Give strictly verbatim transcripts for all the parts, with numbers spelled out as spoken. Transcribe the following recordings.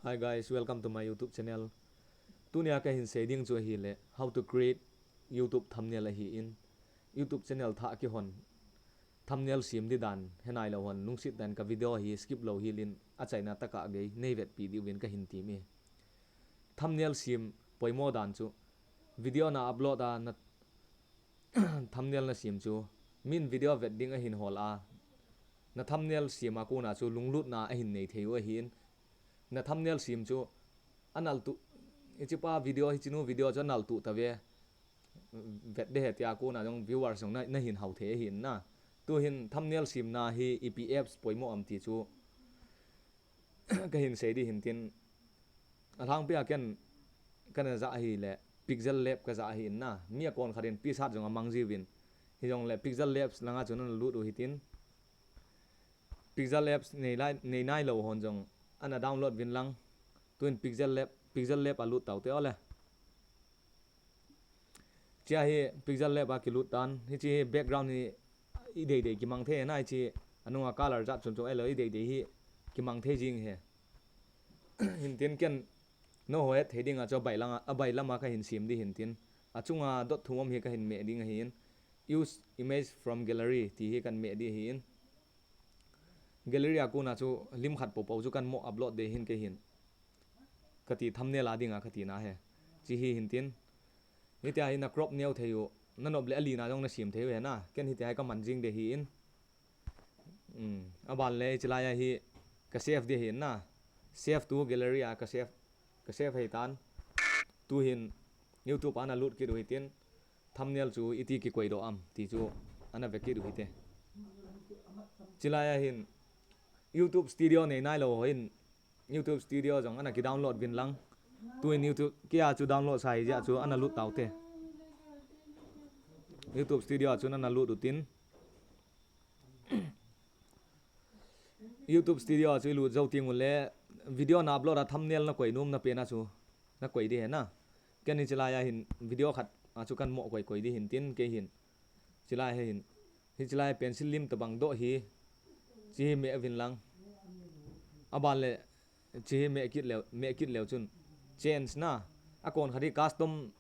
Hi guys, welcome to my YouTube channel. Tunia kahin sei ding chu ahile how to create YouTube thumbnail ahin. YouTube channel thah kihon thumbnail sem di dan, henailou hon lungset dan ka video hi skip lou hilin achaina tah a gei nei vetpi diuvin kahin temme. Thumbnail sem poimo dan chu video na upload a na thumbnail na sem chu min video vet ding ahin hol a, na thumbnail sem a kona chu lunglutna ahin nei thei u ahin, na thumbnail sem chu anal tu, hichepa video, hichenu video chu anal tu tave, vet de he tia kona jong viewers jong na, nahin hao thei ahin na. Tuhin thumbnail semna hi ipi apps poimo am ti chu kahin sei di hintin, alhangpia ken kana ja ahile Pixel Lab ka ja ahin na, mi akon khat in Pixart jong amang jiuvin, hijongle Pixel Labs langa chu nana lut u hitin, Pixel Labs nei lai, nei nailou hon jong ana download vin lang. Tuin Pixel Lab, Pixel Lab a lut taute ole. Chia hi Pixel Lab a kilut tan, hiche hi background hi ideidei kimang thei na, hiche anunga color jat chom chom ahilou ideidei hi kimang thei jing e. Hintin ken nangho het thei dinga chu abailam a, abailam a kahin sem di hintin, achunga dot thum um hi kahin meh ding ahin, use image from gallery ti hi kahin meh di ahin. Gallery a kona chu lim khat poupou chu kahin mo upload de hin keihin, kati thumbnail a dinga kati na hi. Hiche hi hintin, hitia hi na crop neo thei u, nanop le alina jong nasem thei u hi na, ken hitia hi kaman jing de hin. Aban le hiche lai a hi ka save de hin na, save to gallery a ka save, ka save hei tan. Tuhin YouTube a ana lut kit u hitin, thumbnail chu iti kikoi doh am ti chu ana ve kit u hite. Hiche lai a hin YouTube Studio nei nailou hon YouTube Studio jong ana kidownload vin lang. Tuin YouTube kia chu download sa hijeh chu ana lut taute. YouTube Studio a chun ana lut utin, YouTube Studio a chu ilut jou tengule video na upload a thumbnail nakoi nom na pena chu nakoi di hi na. Ken hiche lai a hin video khat a chu kahin mo koi koi di hintin keihin, hiche lai hi hin, hiche lai pencil lim tobang doh hi, hiche hi meh vin lang. Aban le hiche hi meh kit leu, meh kit leu chun change na, akon khat hi custom,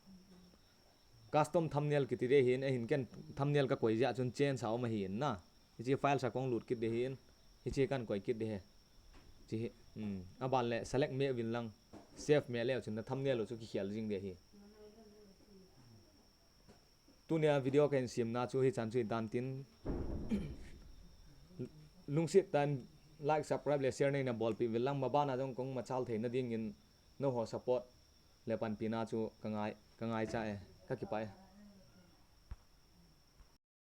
custom thumbnail kiti de hin, ahin ken thumbnail kakoi jeh chun change a um ahin na. Hiche files a kahung lut kit de hin, hiche kahin koi kit de hi. Hiche hi, aban le select meh vin lang, save meh leu chun na thumbnail u chu kikhel jing de hi. Tunia video kahin semna chu hichan chu hidan tin, lungset tah in like, subscribe le share neina bolpeh vin lang, mabana jong kahung machal theina dingin nangho support le panpina chu kangai, kangaicha e, kakipah e.